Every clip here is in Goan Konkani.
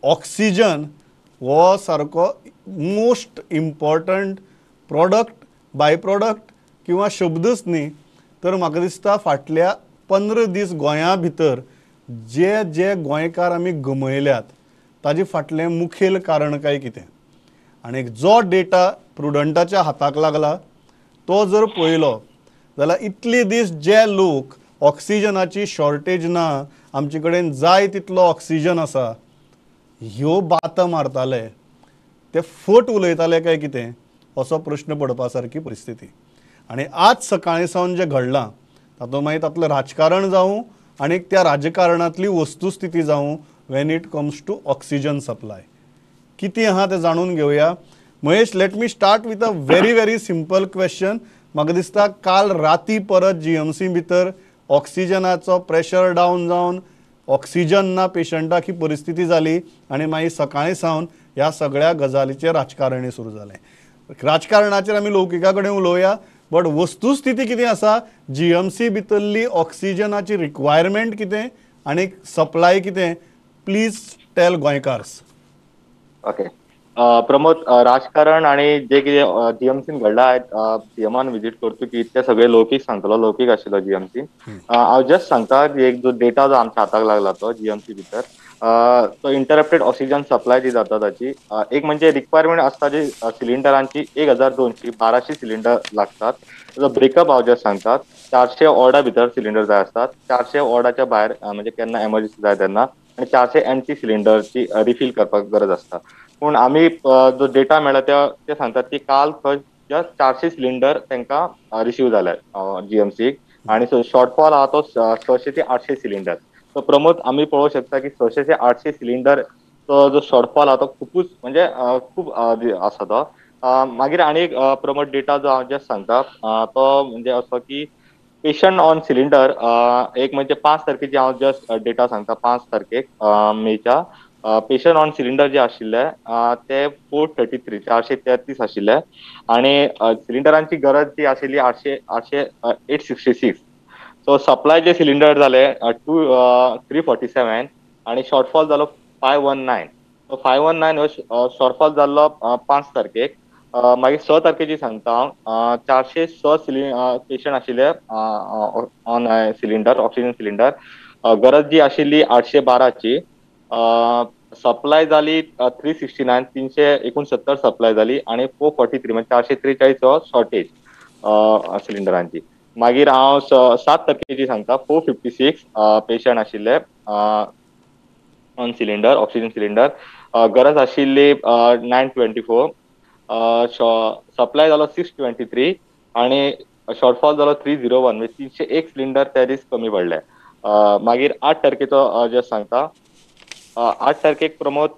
ऑक्सिजन हो सारको most important product, by product किंवा शब्दच न्ही, तर म्हाका दिसता फाटल्या 15 दीस गोंया भितर जे जे गोंयकार आमी गमयल्यात ताजे फाटलें मुखेल कारण काय कितें. आनी जो डेटा प्रुडंटाच्या हाताक लागला तो जर पळयलो जाल्यार इतले दीस जे लोक ऑक्सिजनाची शॉर्टेज ना, आमचे कडेन जाय तितलो ऑक्सिजन आसा ह्यो बातां मारताले ते फट उलयताले काय कितें असो प्रश्न पडपा सारकी परिस्थिती. आनी आज सकाळीं सावन जें घडलां तातूंत मागीर तातूंतलें राजकारण जावं आनी त्या राजकारणांतली वस्तुस्थिती जावं, when it comes to oxygen supply कितें आहा तें जाणून घेवया. Mahesh, let me start with a very very simple question. म्हाका दिसता काल राती परत जीएमसी भितर ऑक्सिजनाचो प्रेशर डावन जावन ऑक्सिजन ना पेशंटाक ही परिस्थिती जाली आनी मागीर सकाळीं सावन ह्या सगळ्या गजालीचें राजकारणी सुरू जालें. राजकारणाचेर आमी लौकिका कडेन उलोवया, बट वस्तुस्थिती कितें आसा, जीएमसी भितरली ऑक्सिजनाची रिक्वायरमेंट कितें आनी सप्लाय कितें, प्लीज टेल गोंयकार्स. ओके प्रमोद, राजकारण आनी जे कितें जीएमसीन घडला, सीएमान विजीट करतो की ते सगळे लौकीक सांगतलो, लौकीक आशिल्लो जीएमसीन. हांव जस्ट सांगता की एक जो डेटा जो आमच्या हाताक लागला तो जीएमसी भितर तो इंटरप्टेड ऑक्सिजन सप्लाय जी जाता ताची एक म्हणजे रिक्वायरमेंट आसता जी सिलिंडरांची 1200 1200 सिलिंडर लागतात. ताचो ब्रेकअप हांव जस्ट सांगतात, 400 वॉर्डा भितर सिलिंडर जाय आसतात, 400 वॉर्डाच्या भायर म्हणजे केन्ना एमर्जन्सी जाय तेन्ना, आनी 400 एमटी सिलिंडरची रिफील करपाक गरज आसता. पूण आमी जो डेटा मेळ्ळा ते सांगतात की काल खंय जस्ट 400 सिलिंडर तांकां रिसीव जाले जीएमसीक आनी शॉर्टफॉल आहा तो 600 ते 800 सिलिंडर. सो प्रमोद, आमी पळोवंक शकता की 600 ते 800 सिलिंडर तो जो शॉर्टफॉल आहा तो खुबूच म्हणजे खूब आसा तो. मागीर आनी एक प्रमोद डेटा जो हांव जस्ट सांगता तो म्हणजे असो की पेशंट ऑन सिलिंडर एक म्हणजे 5 तारखेची हांव जस्ट डेटा सांगता, 5 तारखेक मेच्या पेशंट ऑन सिलिंडर जे आशिल्ले ते 433 433 आशिल्ले आनी सिलिंडरांची गरज जी आशिल्ली 800 866. सो सप्लाय जे सिलिंडर जाले 347 आनी शॉर्टफॉल जालो 519. सो 519 हो शॉर्टफॉल जाल्लो 5 तारखेक. मागीर 6 तारखेची सांगता हांव, 406 पेशंट आशिल्ले ऑन सिलिंडर, ऑक्सिजन सिलिंडर. गरज जी आशिल्ली 812ची, सप्लाय जाली 369 369 सप्लाय जाली आनी 443 म्हणजे 443 हो शॉर्टेज सिलिंडरांची. मागीर हांव 7 तारखेची सांगता, 456 पेशंट आशिल्ले ऑन सिलिंडर, ऑक्सिजन सिलिंडर. गरज आशिल्ली 924, सप्लाय जालो 623 आनी शॉर्टफॉल जालो 301 म्हणजे 301 सिलिंडर त्या दीस कमी पडले. मागीर 8 तारखेचो जस्ट सांगता, 8 तारखेक प्रमोद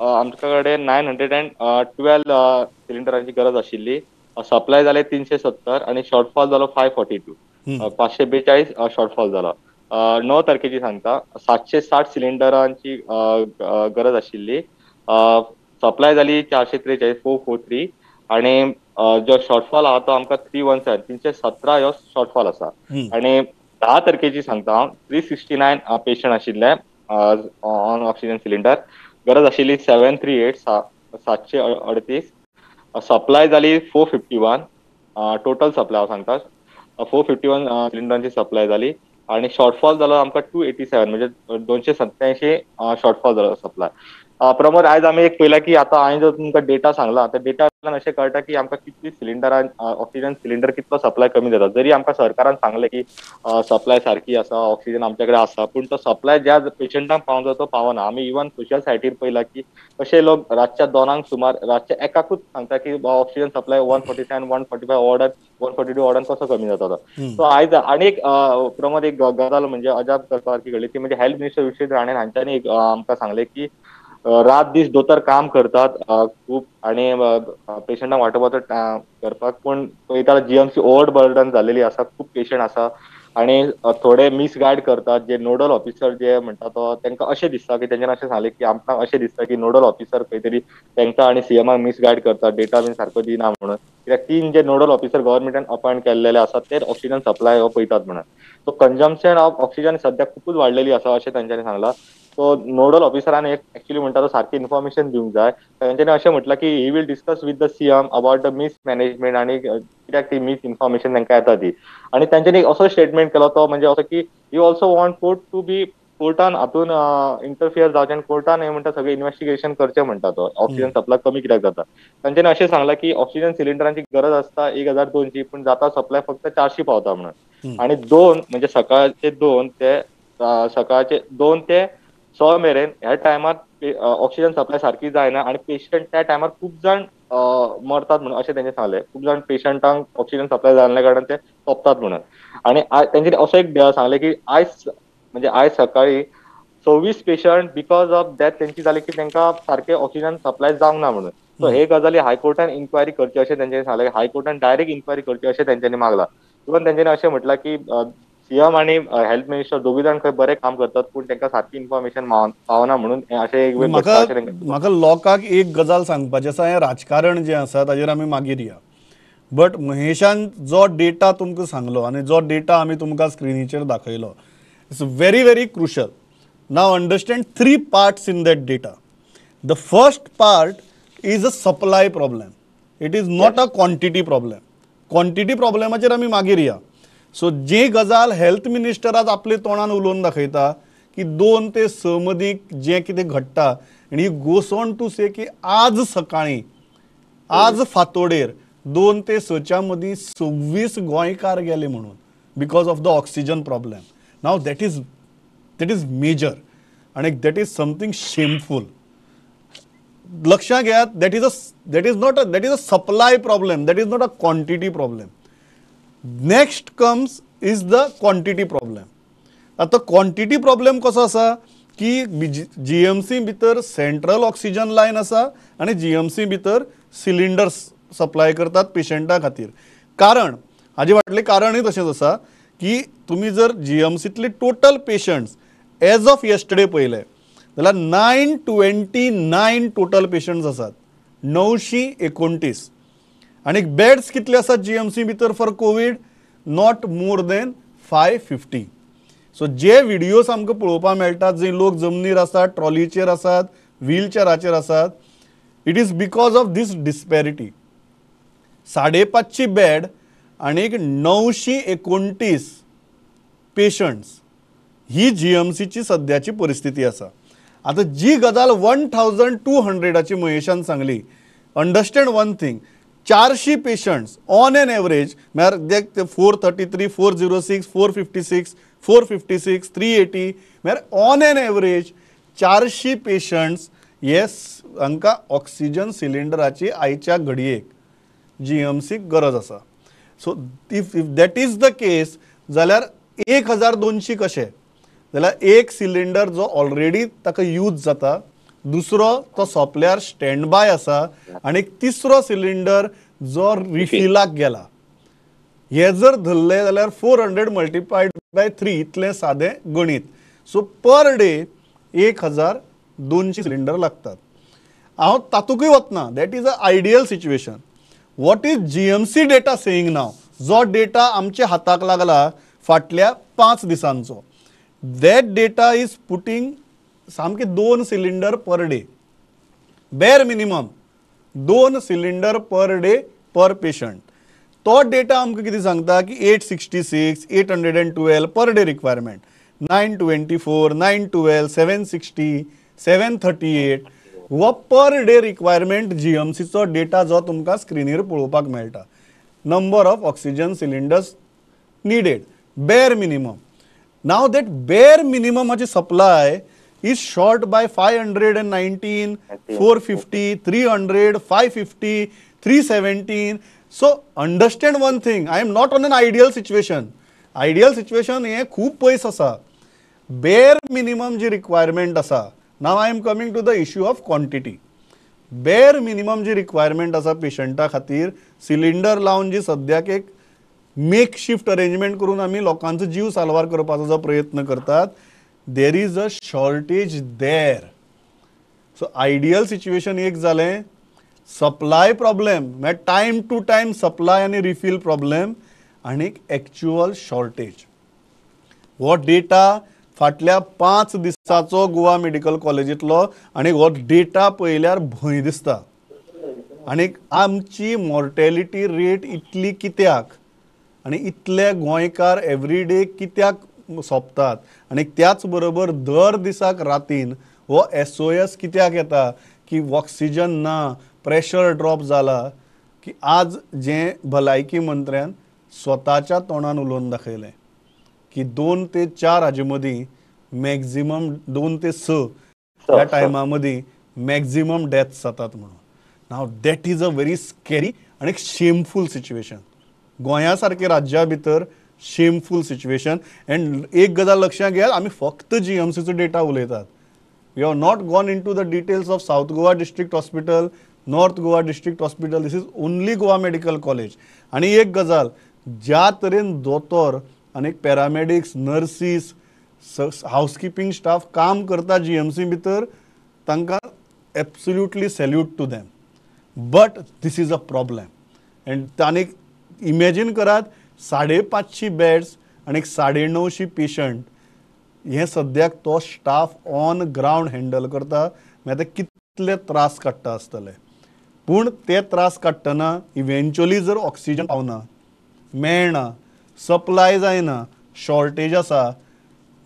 आमच्या कडेन 912 सिलिंडरांची गरज आशिल्ली, सप्लाय जाले 370 आनी शॉर्टफॉल जालो 542, 542 शॉर्टफॉल जालो. 9 तारखेची सांगता, 760 सिलिंडरांची गरज आशिल्ली, सप्लाय जाली 443 443 आनी जो शॉर्टफॉल आहा तो आमकां 317 317 ह्यो शॉर्टफॉल आसा. आनी 10 तारखेची सांगता हांव, 369 पेशंट आशिल्ले ऑन ऑक्सिजन सिलिंडर, गरज आशिल्ली 738 738, सप्लाय जाली 451, टोटल सप्लाय हांव सांगता 451 सिलिंडरांची सप्लाय जाली आनी शॉर्टफॉल जालो आमकां 287 म्हणजे 287 शॉर्टफॉल जालो सप्लाय. प्रमोद, आयज आमी एक पळयला की आतां हांवें जो तुमकां डेटा सांगला त्या डेटांतल्यान अशें कळटा की आमकां कितली सिलिंडरां ऑक्सिजन सिलिंडर कितलो सप्लाय कमी जाता. जरी आमकां सरकारान सांगलें की सप्लाय सारकी आसा, ऑक्सिजन आमचे कडेन आसा, पूण तो सप्लाय ज्या पेशंटांक पावंक जाय तो पावना. आमी इवन सोशल सायटीर पळयला की कशे लोक रातच्या 2 सुमार, रातच्या 1कूच सांगता की ऑक्सिजन सप्लाय 147 145 वॉर्डान 142 वॉर्डान कसो कमी जाता तो. सो आयज आनी एक प्रमोद एक गजाल म्हणजे अजाप करपा सारकी घडली ती म्हणजे हेल्थ मिनिस्टर विश्वजीत राणे हांच्यांनी एक आमकां सांगलें की रात दीस दोतोर काम करतात खूब आनी पेशंटांक वाटोवपाचो करपाक, पूण पळयता जीएमसी ओवर बर्डन जाल्लेली आसा, खूब पेशंट आसा आनी थोडे मिसगायड करतात. जे नोडल ऑफिसर जे म्हणटा तो तांकां अशें दिसता की तेंच्यानी अशें सांगलें की आमकां अशें दिसता की नोडल ऑफिसर खंय तरी तांकां आनी सीएमाक मिसगायड करतात, डेटा बीन सारको दिना म्हणून. कित्याक 3 जे नोडल ऑफिसर गव्हर्मेंटान अपॉयंट केल्लेले आसात ते ऑक्सिजन सप्लाय हो पळयतात म्हणून. सो कंजम्पशन ऑफ ऑक्सिजन सद्याक खुबूच वाडलेली आसा अशें तांच्यांनी सांगलां. सो नोडल ऑफिसरान एक एक्चुअली म्हणटा तो सारकी इन्फॉर्मेशन दिवंक जाय. तेंच्यांनी अशें म्हटलां की he will discuss with the CM about the mismanagement आनी कित्याक ती मिस इन्फॉर्मेशन तांकां येता ती. आनी तेंच्यांनी असो स्टेटमेंट केलो तो म्हणजे असो की you also want court to be कोर्टान हातून इंटरफियर जावचें आनी कोर्टान हें म्हणटा सगळें इन्वेस्टिगेशन करचें म्हणटा तो ऑक्सिजन सप्लाय कमी कित्याक जाता. तांच्यांनी अशें सांगलां की ऑक्सिजन सिलिंडरांची गरज आसता 1200, पूण जाता सप्लाय फक्त 400 पावता म्हणून. आनी दोन म्हणजे सकाळचे 2 ते 6 मेरेन ह्या टायमार ऑक्सिजन सप्लाय सारकी जायना आनी पेशंट त्या टायमार खूब जाण मरतात म्हणून अशें तेंचे सांगलें. खूब जाण पेशंटांक ऑक्सिजन सप्लाय जाल्ल्या कारणान ते सोंपतात म्हणून. आनी तेंच्यांनी असो एक सांगलें की आयज म्हणजे आयज सकाळी 26 पेशंट because of death तेंची जाली की तांकां सारकें ऑक्सिजन सप्लाय जावंक ना म्हणून. सो हे गजाली हायकोर्टान इन्क्वायरी करची अशें तेंच्यांनी सांगलें. हायकोर्टान डायरेक्ट इन्क्वायरी करची अशें तेंच्यांनी मागलां. इवन तेंच्यांनी अशें म्हटलां की सीएम आनी हेल्थ मिनिस्टर दोगूय जाण खंय बरें काम करतात, पूण तांकां सारकी इन्फॉर्मेशन पावना म्हणून अशें एक वेळ. म्हाका लोकांक एक गजाल सांगपाची आसा, हें राजकारण जें आसा ताजेर आमी मागीर या, बट महेशान जो डेटा तुमकां सांगलो आनी जो डेटा आमी तुमकां स्क्रिनीचेर दाखयलो, it's very very crucial. Now understand 3 parts in that data. The first part is a supply problem. It is not a quantity problem. Quantity प्रॉब्लेमाचेर आमी मागीर या. सो जी गजाल हेल्थ मिनिस्टर आज आपले तोंडान उलोवन दाखयता की 2 ते 6 मदीं जें कितें घडटा, आनी he goes on to say की आज सकाळीं, आज फांतोडेर 2 ते 6 मदीं 26 गोंयकार गेले म्हणून because of the oxygen problem. Now that is major आनी that is something shameful. लक्षात घेयात, that is a supply problem, that is not a quantity problem. Next comes is the quantity problem. आतां क्वॉन्टिटी प्रॉब्लेम कसो आसा की जीएमसी भितर सेंट्रल ऑक्सिजन लायन आसा आनी जीएमसी भितर सिलिंडर्स सप्लाय करतात पेशंटा खातीर. कारण हाजे फाटलें कारणूय तशेंच आसा की तुमी जर जीएमसींतले total patients as of yesterday पळयले जाल्यार 929 टोटल पेशंट्स आसात, 929. आनी बेड्स कितले आसात जीएमसी भितर for covid? Not more than 550. So J videos आमकां पळोवपाक मेळटात, जे लोक जमनीर आसात, ट्रॉलीचेर आसात, व्हीलचेराचेर आसात, it is because of this disparity. 550 bed आनी 929 पेशंट्स ही जीएमसीची सद्याची परिस्थिती आसा. आतां जी गजाल 1200 महेशान सांगली, understand one thing, 400 patients on an average म्हळ्यार 433, 406, 456, 456, 380 म्हळ्यार ऑन एन एवरेज 400 पेशंट्स हे हांकां ऑक्सिजन सिलिंडराची आयच्या घडयेक जीएमसीक गरज आसा. So if that is the case जाल्यार 1200 कशे? जाल्यार एक सिलिंडर जो ऑलरेडी ताका यूज जाता, दुसरो तो सोंपल्यार स्टँड बाय आसा, आनी तिसरो सिलिंडर जो रिफिलाक गेला. हे जर धरले जाल्यार 400 मल्टिप्लायड बाय 3 इतलें सादें गणीत. सो पर डे 1200 सिलिंडर लागतात. हांव तातूंकय वतना, that is a ideal situation. What is GMC data saying now? जो डेटा आमच्या हाताक लागला फाटल्या 5 दिसांचो, that data is putting सामके 2 cylinder per day, bare minimum 2 cylinder per day per patient. तो डेटा आमकां कितें सांगता की 866, 812 पर डे रिक्वायरमेंट, 924, 912, 760, 738 हो पर डे रिक्वायरमेंट जीएमसीचो डेटा जो तुमकां स्क्रिनीर पळोवपाक मेळटा. Number of oxygen cylinders needed bare minimum. Now that bare मिनिममाची supply is short by 519, 450, 300, 550, 317. So understand one thing, I am not on an ideal situation. Ideal situation हें खूब पयस आसा. बेर मिनिमम जी रिक्वायरमेंट आसा, now I am coming to the issue of quantity. Bare minimum ji requirement आसा पेशंटा खातीर सिलिंडर लावन जी सद्याक एक मेक शिफ्ट अरेंजमेंट करून आमी लोकांचो जीव साल्वार करपाचो जो प्रयत्न करतात, there is a shortage there. So ideal situation एक जालें, सप्लाय प्रॉब्लेम म्हळ्यार टायम टू टायम सप्लाय आनी रिफील प्रॉब्लेम, आनी एक्चुअल शॉर्टेज. हो डेटा फाटल्या 5 दिसाचो गोवा मेडिकल कॉलेजींतलो आनी हो डेटा पळयल्यार भंय दिसता. आनी आमची मॉर्टेलिटी रेट इतली कित्याक आनी इतले गोंयकार एवरीडे कित्याक सोंपतात आनी त्याच बरोबर दर दिसाक रातीन हो SOS कित्याक येता की ऑक्सिजन ना, प्रेशर ड्रॉप जाला, की आज जें भलायकी मंत्र्यान स्वताच्या तोंडान उलोवन दाखयलें की 2 ते 4 हाजे मदीं मॅक्झिमम 2 ते 6 ह्या टायमा मदीं मॅक्झिमम डेथ्स जातात म्हणून. Now that is a very scary आनी एक शेमफूल सिच्युएशन. गोंया सारके राज्या भितर शेमफूल सिच्युएशन. एंड एक गजाल लक्षांत घेयात, आमी फक्त GMCचो डेटा उलयतात. We have not gone into the details of South Goa District Hospital, North Goa District Hospital. This is only Goa Medical College. आनी एक गजाल, ज्या तरेन दोतोर आनी पॅरामेडिक्स, नर्सीस, हावसकिपींग स्टाफ काम करता GMC भितर, तांकां absolutely salute to them. But this is a problem. And आनीक इमेजीन करात, 550 बेड्स आनी 950 पेशंट हे सद्याक तो स्टाफ ऑन ग्रावंड हँडल करता. मागीर ते कितले त्रास काडटा आसतले. पूण ते त्रास काडटना इव्हेंच्युअली जर ऑक्सिजन पावना, मेळना, सप्लाय जायना, शॉर्टेज आसा,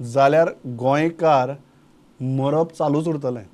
जाल्यार गोंयकार मरप चालूच उरतलें.